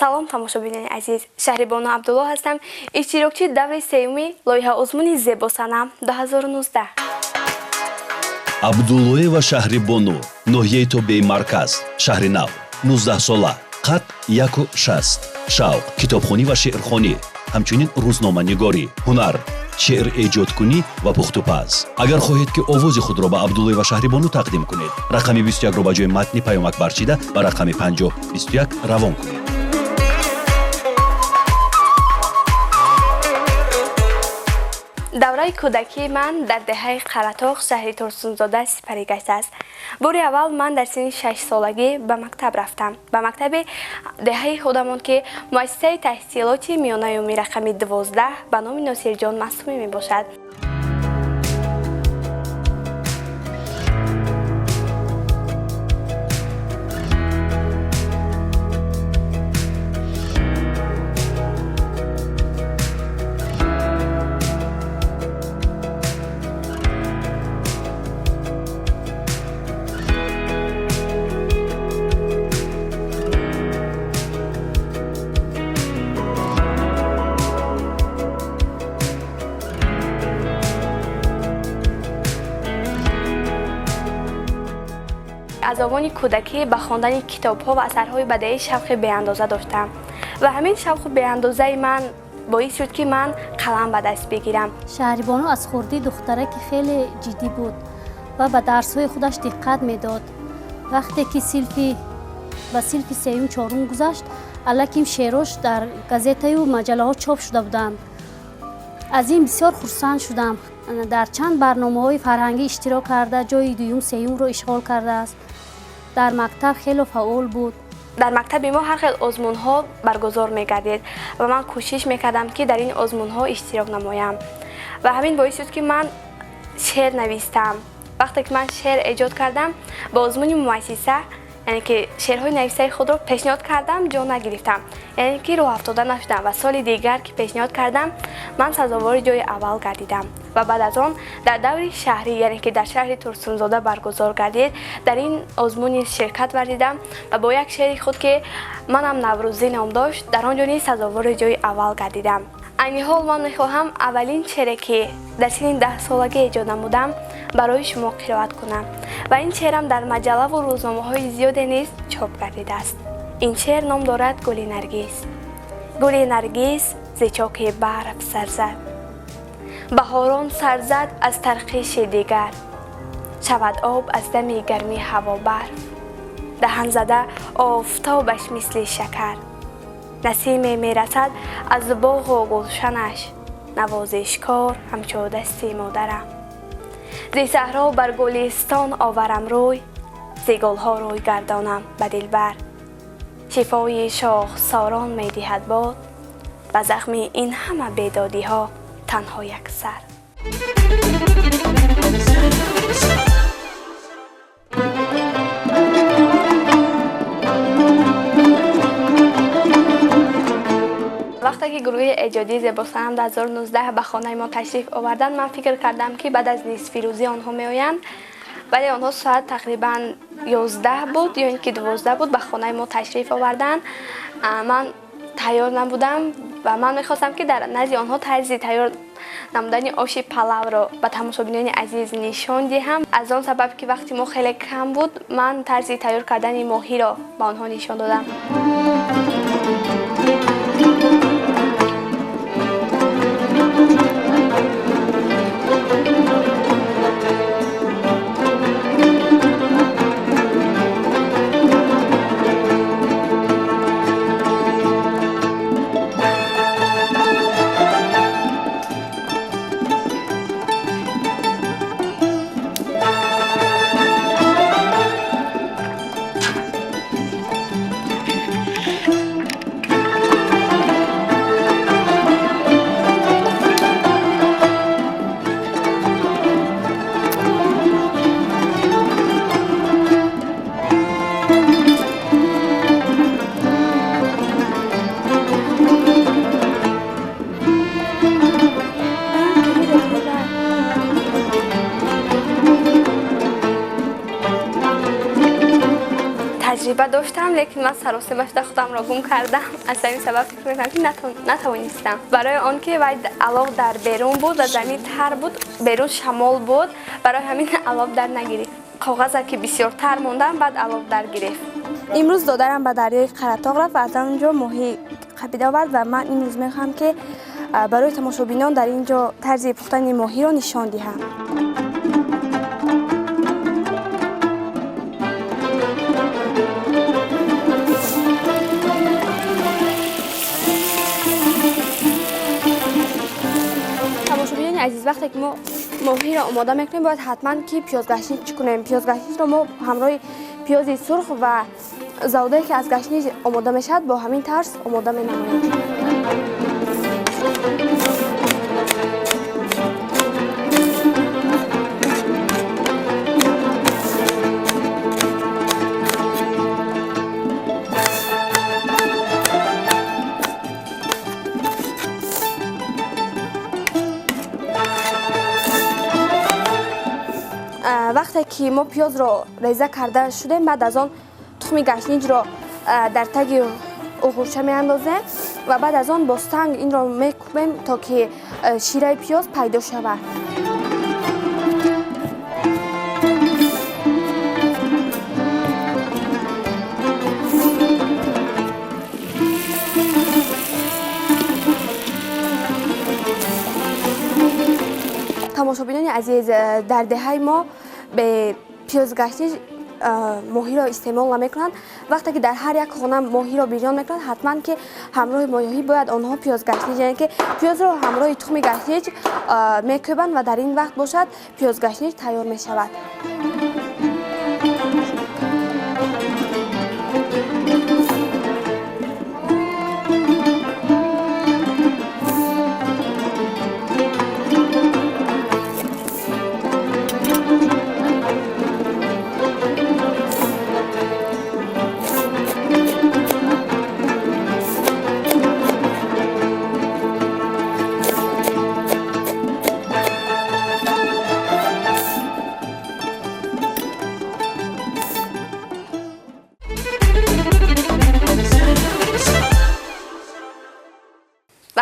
Салом тамошобинони азиз, Шаҳрибону Абдулло ҳастам, иштирокчии даври сеюми лоиҳа озмуни Зебосанам 2019. Абдуллоева Шаҳрибону, ноҳияи тобеи марказ, шаҳри Нав, 19 сола, қад 1,60, шавқ китобхонӣ ва шеърхонӣ, ҳамчунин рӯзноманигорӣ, ҳунар шеър эҷодкунӣ ва пухтупаз. Агар хоҳед, ки овози худро ба Абдуллоева Шаҳрибону тақдим кунед, рақами 21-ро ба ҷои матни паёмак барчида, ба рақами 5021 равон кунед. Давраи кӯдакии ман дар деҳаи Қаратоғ, шаҳри Турсунзода сипарӣ гаштааст. Бори аввал ман дар синни 6-солагӣ ба мактаб рафтам. Ба мактаби деҳаи худамон, ки муассисаи таҳсилоти миёнаи умумӣ рақами 12 ба номи Носирҷон Маъсумӣ мебошад. Аз овони кӯдакӣ ба хондани китобҳо ва асарҳои бадеӣ шавқи беандоза доштам ва ҳамин шавқу беандозаи ман боис шуд, ки ман қалам ба даст бигирам. Шаҳрибону аз хурдӣ духтараки хеле ҷиддӣ буд ва ба дарсҳои худаш диққат медод. Вақте ки ба синфи сеюм чорум гузашт, аллакин шеърош дар газетаю маҷаллаҳо чоп шуда буданд. Аз ин бисёр хурсанд шудам. Дар чанд барномаҳои фарҳангӣ иштирок карда, ҷои дуюм сеюмро ишғол кардааст. Дар мактаб хело фаъол буд. Дар мактаби мо ҳар хел озмунҳо баргузор мегардид ва ман кӯшиш мекардам, ки дар ин озмунҳо иштирок намоям ва ҳамин боис шуд, ки ман шеър навистам. Вақте ки ман шеър эҷод кардам, ба озмуни муассиса, яъне ки шеърҳои навистаи худро пешниҳод кардам, ҷо нагирифтам, яъне ки роҳафтода нашудам ва соли дигар ки пешниҳод кардам, ман сазовори ҷои аввал гардидам ва баъд аз он дар даври шаҳрӣ, яъне ки дар шаҳри Турсунзода баргузор гардид, дар ин озмун низ ширкат варзидам ва бо як шеъри худ, ки манам Наврӯзӣ ном дошт, дар он ҷо низ сазовори ҷои аввал гардидам. Айни ҳол ман мехоҳам аввалин шеъре, ки дар синни 10-солагӣ эҷод намудам, барои шумо қироат кунам ва ин шеърам дар маҷаллаву рӯзномаҳои зиёде низ чоп гардидааст. Ин шеър ном дорад Гули Наргиз. Гули Наргиз зи чоки барф сар зад, баҳорон сар зад аз тарқиши дигар, шавад об аз дами гарми ҳаво барф, даҳан зада офтобаш мисли шакар, насиме мерасад аз боғу гулшанаш, навозишкор ҳамчу дасти модарам. Зи саҳро бар гулистон оварам рӯй, зи гулҳо рӯй гардонам ба дилбар, шифои шохсорон медиҳад бод, ба захми ин ҳама бедодиҳо танҳо як сар. Вақте ки гурӯҳи эҷодии Зебосанам 2019 ба хонаи мо ташриф оварданд, ман фикр кардам, ки баъд аз нисфирӯзӣ онҳо меоянд, вале онҳо соат тақрибан 11 буд ё ин ки 12 буд ба хонаи мо ташриф оварданд. Ман тайёр набудам ва ман мехостам, ки дар назди онҳо тарзи тайёр намудани оши палавро ба тамошобинони азиз нишон диҳам. Аз он сабаб, ки вақти мо хеле кам буд, ман тарзи тайёр кардани моҳиро ба онҳо нишон додам. Таҷриба доштам, лекин ман саросема шуда худамро гум кардам. Аз ҳамин сабаб фикр мекунам, ки натавонистам. Барои он ки вай алов дар берун буд ва замин тар буд, берун шамол буд, барои ҳамин алов дар нагирифт. Коғаза ки бисёртар мондам, баъд алов дар гирифт. Имрӯз додарам ба дарёи Қаратоғ рафт ва аз он ҷо моҳӣ қапида овард ва ман имрӯз мехоҳам, ки барои тамошобинон дар ин ҷо тарзи пухтани моҳиро нишон диҳам. Тамошобинони азиз, вақте ки мо моҳиро омода мекунем, бояд ҳатман ки пиёзгашнич чӣ кунем. Пиёзгашничро мо ҳамроҳи пиёзи сурх ва заводае, ки аз гашнич омода мешавад, бо ҳамин тарз омода менамоем. Вақте ки мо пиёзро реза карда шудем, баъд аз он тухми гашниҷро дар таги уғурча меандозем ва баъд аз он бо санг инро мекӯбем, то ки шираи пиёз пайдо шавад. Тамошобинони азиз, дар деҳаи мо бе пиёзгашнич моҳиро истеъмол намекунанд. Вақте ки дар ҳар як хона моҳиро бирён мекунанд, ҳатман ки ҳамроҳи моҳӣ бояд онҳо пиёзгашнич, яъне ки пиёзро ҳамроҳи тухми гашнич мекӯбанд ва дар ин вақт бошад пиёзгашнич тайёр мешавад.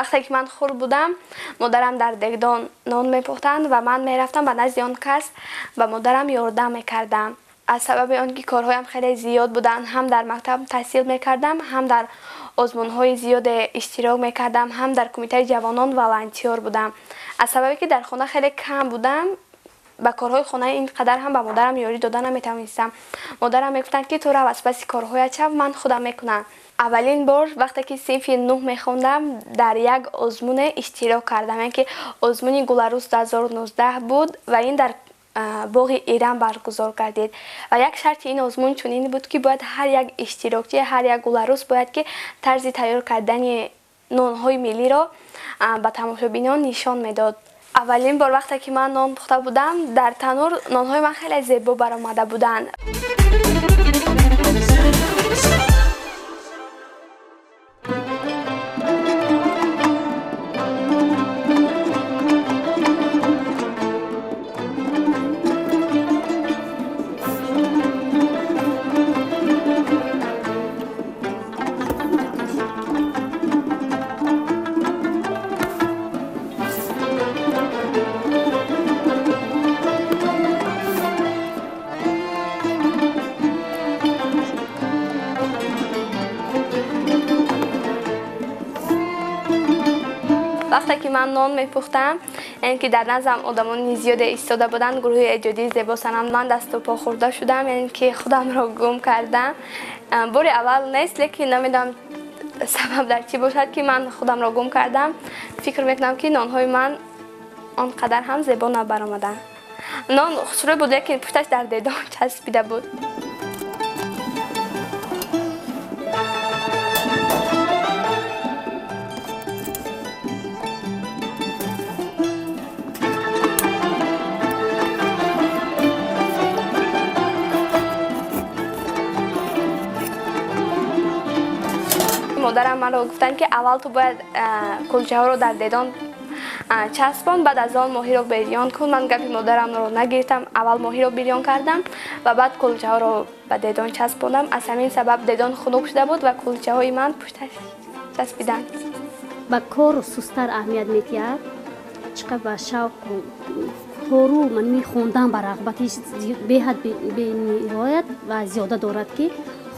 Вақте ки ман хурд будам, модарам дар дегдон нон мепухтанд ва ман мерафтам ба назди он кас, ба модарам ёрдам мекардам. Аз сабаби он ки корҳоям хеле зиёд буданд, ҳам дар мактаб таҳсил мекардам, ҳам дар озмунҳои зиёде иштирок мекардам, ҳам дар кумитаи ҷавонон волонтёр будам. Аз сабабе ки дар хона хеле кам будам, ба корҳои хона ин қадар ҳам ба модарам ёрӣ дода наметавонистам. Модарам мегуфтанд, ки ту рав аз паси корҳоят шав, ман худам мекунам. Аввалин бор вақте ки синфи 9 мехондам, дар як озмуне иштирок кардам, яъне ки озмуни Гуларус 2019 буд ва ин дар боғи Ирам баргузор гардид. Ва як шарти ин озмун чунин буд, ки бояд ҳар як иштирокчӣ, ҳар як гуларус бояд ки тарзи тайёр кардани нонҳои миллиро ба тамошобинон нишон медод. Аввалин бор вақте ки ман нон пухта будам, дар танур нонҳои ман хеле зебо баромада буданд. Вақте ки ман нон мепухтам, яъне ки дар наздам одамони зиёде истода буданд, гурӯҳи эҷодии зебо санам, ман дасту по хӯрда шудам, яъне ки худамро гум кардам. Бори аввал нест, лекин намедонам сабаб дар чӣ бошад, ки ман худамро гум кардам. Фикр мекунам, ки нонҳои ман он қадар ҳам зебо набаромаданд. Нон хушрӯй буд, лекин пушташ дар дедон часпида буд. Модарам маро гуфтанд, ки аввал ту бояд кулчаҳоро дар дедон Часпон, баъд аз он моҳиро бирён кун. Ман гапи модарамро нагирифтам, аввал моҳиро бирён кардам ва баъд кулчаҳоро ба дедон часпондам. Аз ҳамин сабаб дедон хунук шуда буд ва кулчаҳои ман пушташ часпиданд. Ба кор сустар аҳамият медиҳад, чӣ қадр ба шавқу кору ман хондан ба рағбати беҳад бениҳоят ва зиёда дорад ки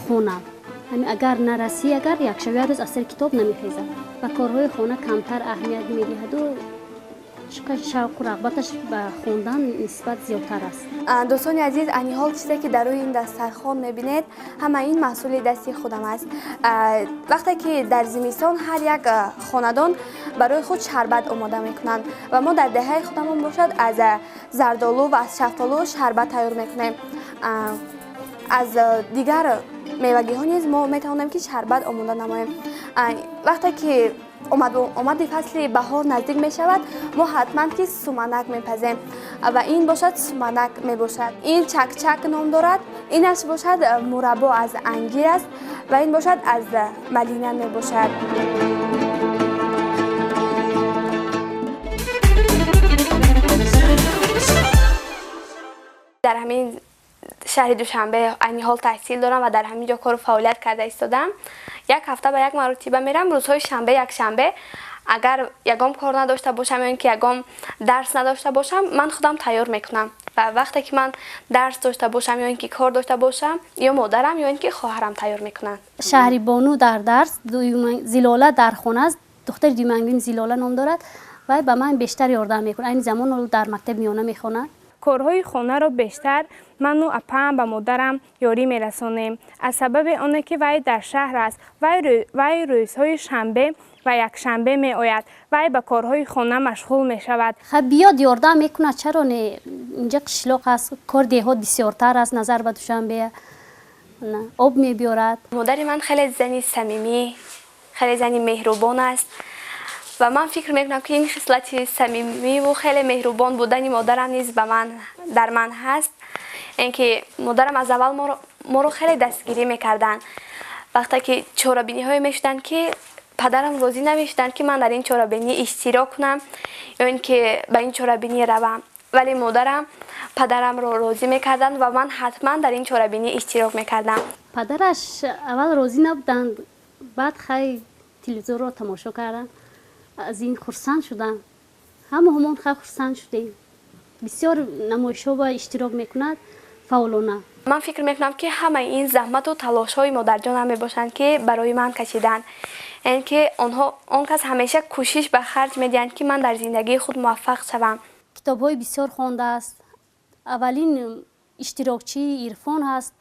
хонам. Ҳамин агар нарасӣ, агар якшаби рӯз аз сари китоб намехезад. Ба корҳои хона камтар аҳамият медиҳаду чӣ қадр шавқу рағбаташ ба хондан нисбат зиёдтар аст. Дӯстони азиз, айни ҳол чизе ки дар рӯи ин дастархон мебинед, ҳама ин маҳсули дасти худам аст. Вақте ки дар зимистон ҳар як хонадон барои худ шарбат омода мекунанд ва мо дар деҳаи худамон бошад аз зардолу ва аз шафтолу шарбат тайёр мекунем. Аз дигар мевагиҳо низ мо метавонем ки шарбат омода намоем. Вақте ки омади фасли баҳор наздик мешавад, мо ҳатман ки суманак мепазем ва ин бошад суманак мебошад. Ин чакчак ном дорад, инаш бошад мураббо аз ангир аст ва ин бошад аз малина мебошад. Дар ҳамин шаҳри Душанбе айни ҳол таҳсил дорам ва дар ҳамин ҷо кору фаъолият карда истодам. Як ҳафта ба як маротиба мерам, рӯзҳои шанбе, якшанбе. Агар ягон кор надошта бошам ё ин ки ягон дарс надошта бошам, ман худам тайёр мекунам. Ва вақте ки ман дарс дошта бошам ё ин ки кор дошта бошам, ё модарам ё ин ки хоҳарам тайёр мекунанд. Шаҳрибону дар дарс, Зилола дар хона аст. Духтари дуюмангим Зилола ном дорад ва ба ман бештар ёрдам мекунад. Айни замон дар мактаби миёна мехонад. Корҳои хонаро бештар ману апаам ба модарам ёрӣ мерасонем. Аз сабаби оне ки вай дар шаҳр аст, вай рӯзҳои шанбе ва якшанбе меояд, вай ба корҳои хона машғул мешавад. Хаб биёд ёрдам мекунад, чаро не? Инҷа қишлоқ аст, кор деҳот бисёртар аст назар ба Душанбе. Об мебиёрад. Модари ман хеле зани самимӣ, хеле зани меҳрубон аст ва ман фикр мекунам ки ин хислати самимиву хеле меҳрубон будани модарам низ ба ман дар ман ҳаст. Ин ки модарам аз аввал моро хеле дастгирӣ мекарданд. Вақте ки чорабиниҳое мешуданд ки падарам розӣ намешуданд ки ман дар ин чорабинӣ иштирок кунам ё ин ки ба ин чорабинӣ равам, вале модарам падарамро розӣ мекарданд ва ман ҳатман дар ин чорабинӣ иштирок мекардам. Падараш аввал розӣ набуданд, баъд хай телевизорро тамошо карданд, аз ин хурсанд шудам. Ҳама ҳамон хай хурсанд шудем. Бисёр намоишҳо ба иштирок мекунад фаъолона. Ман фикр мекунам ки ҳамаи ин заҳмату талошҳои модарҷонам мебошанд ки барои ман кашиданд. Яъне ки онҳо он кас ҳамеша кӯшиш ба харҷ медиҳанд ки ман дар зиндагии худ муваффақ шавам. Китобҳои бисёр хондааст. Аввалин иштирокчии Ирфон ҳаст.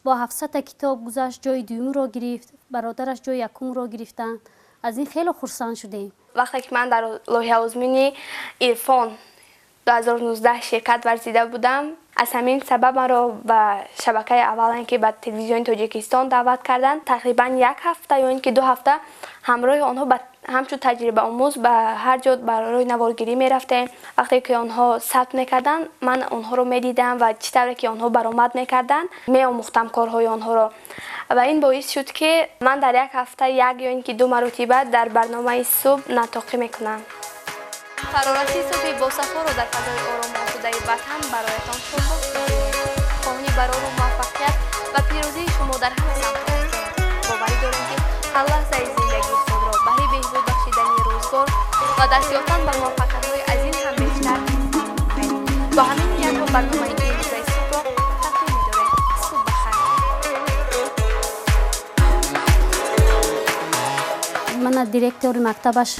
Бо 700 китоб гузашт, ҷои дуюмро гирифт, бародараш ҷои якумро гирифтанд. Аз ин хеле хурсанд шудем. Вақте ки ман дар лоиҳаозмуни Ирфон 2019 ширкат варзида будам, аз ҳамин сабаб маро ба шабакаи аввал, ин ки ба телевизиони Тоҷикистон даъват карданд. Тақрибан як ҳафта ё ин ки 2 ҳафта ҳамроҳи онҳо ҳамчун таҷрибаомӯз ба ҳар ҷо барои наворгирӣ мерафтем. Вақте ки онҳо сабт мекарданд, ман онҳоро медидам ва чӣ тавре ки онҳо баромад мекарданд, меомӯхтам корҳои онҳоро. Ва ин боис шуд ки ман дар як ҳафта як ё ин ки 2 маротиба дар барномаи субҳ натоқӣ мекунам. Фарорасии субҳи босафоро дар фазои орому осудаи ватан бароятон шодбош мегӯем. Хоҳони барору муваффақият ва пирӯзии шумо дар ҳама самтҳо ҳастем. Боварӣ дорем ки ҳар лаҳзаи зиндагии худро баҳри беҳбуд бахшидани рӯзгор ва даст ёфтан ба муваффақиятҳои аз ин ҳам бештар. Бо ҳамин ният мо барномаи имрӯзаи субҳро тақдим медорем. Субҳ бахайр. Мана директори мактабаш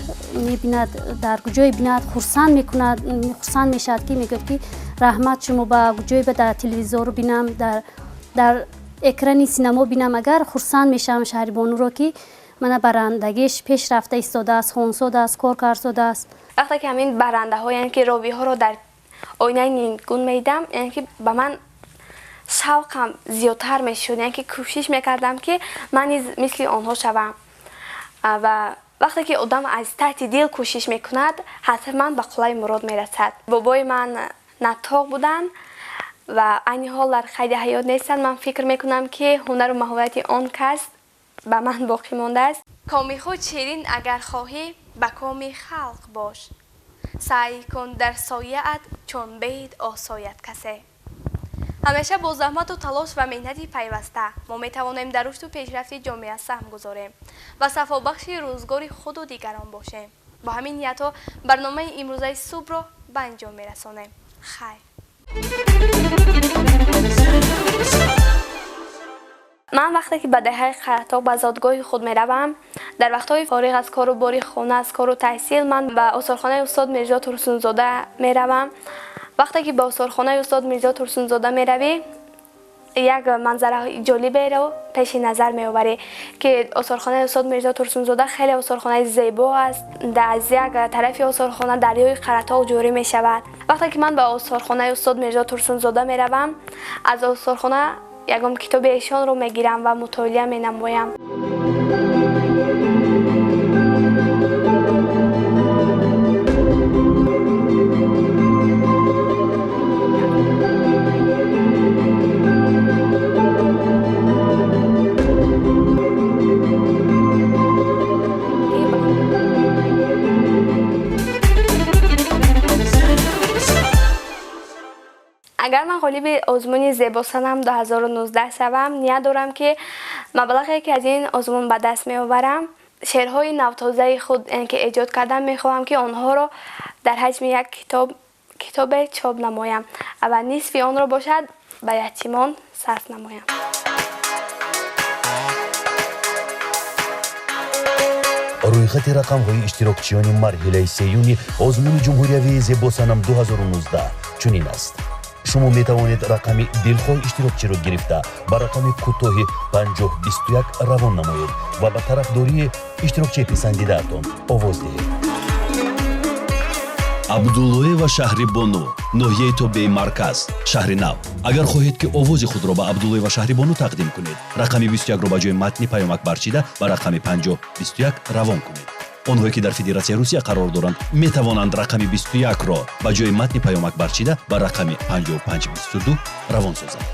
мебинад, дар куҷое бинад, хурсанд мекунад, хурсанд мешавад ки мегӯяд ки раҳмат шумо ба куҷое ба дар телевизор бинам, дар экрани синамо бинам, агар хурсанд мешавам Шаҳрибонуро ки мана барандагиш пеш рафта истодааст, хонсодааст, кор карсодааст. Вақте ки ҳамин барандаҳо, яъне ки ровиҳоро дар оинаи нингун медидам, яъне ки ба ман шавқам зиёдтар мешуд, яъне ки кӯшиш мекардам ки ман низ мисли онҳо шавам. Ва вақте ки одам аз таҳти дил кӯшиш мекунад, ҳатман ба қуллаи мурод мерасад. Бобои ман натоқ буданд ва айни ҳол дар қайди ҳаёт нестанд. Ман фикр мекунам ки ҳунару маҳорати он кас ба ман боқӣ мондааст. Коми худ ширин агар хоҳӣ, ба коми халқ бош. Саъй кун дар сояат, чун бед осояд касе. Ҳамеша бо заҳмату талош ва меҳнати пайваста мо метавонем дар рушду пешрафти ҷомеа саҳм гузорем ва сафобахши рӯзгори худу дигарон бошем. Бо ҳамин ниятҳо барномаи имрӯзаи субҳро ба анҷом мерасонем. Хайр. Ман вақте ки ба деҳаи Қаратоқ, ба зодгоҳи худ меравам, дар вақтҳои фориғ аз кору бори хона, аз кору таҳсил, ман ба осорхонаи устод Мирзо Турсунзода меравам. Вақте ки ба осорхонаи устод Мирзо Турсунзода меравӣ, як манзараи ҷолиберо пеши назар меоварӣ, ки осорхонаи устод Мирзо Турсунзода хеле осорхонаи зебо аст. Аз як тарафи осорхона дарёи Қаратоқ ҷорӣ мешавад. Вақте ки ман ба осорхонаи устод Мирзо Турсунзода меравам, аз осорхона ягон китоби эшонро мегирам ва мутолиа менамоям. Агар ман ғолиби озмуни Зебосанам 2019 шавам, ният дорам, ки маблағе ки аз ин озмун ба даст меоварам, шеърҳои навтозаи худ, яъне ки эҷод кардам, мехоҳам, ки онҳоро дар ҳаҷми як китобе чоп намоям ва нисфи онро бошад ба ятимон сарф намоям. Рӯйхати рақамҳои иштирокчиёни марҳилаи сеюми озмуни ҷумҳуриявии Зебосанам 2019 чунин аст. Шумо метавонед рақами дилхоҳ иштирокчиро гирифта, ба рақами кӯтоҳи 5021 равон намоед ва ба тарафдории иштирокчии писандидаатон овоз диҳед. Абдуллоева Шаҳрибону, ноҳияи тобеи марказ, шаҳри Нав. Агар хоҳед, ки овози худро ба Абдуллоева Шаҳрибону тақдим кунед, рақами 21-ро ба ҷои матни паёмак барчида, ба рақами 5021 равон кунед. Онҳое ки дар Федератсияи Русия қарор доранд, метавонанд рақами 21-ро ба ҷои матни паёмак барчида, ба рақами 5522 равон созанд.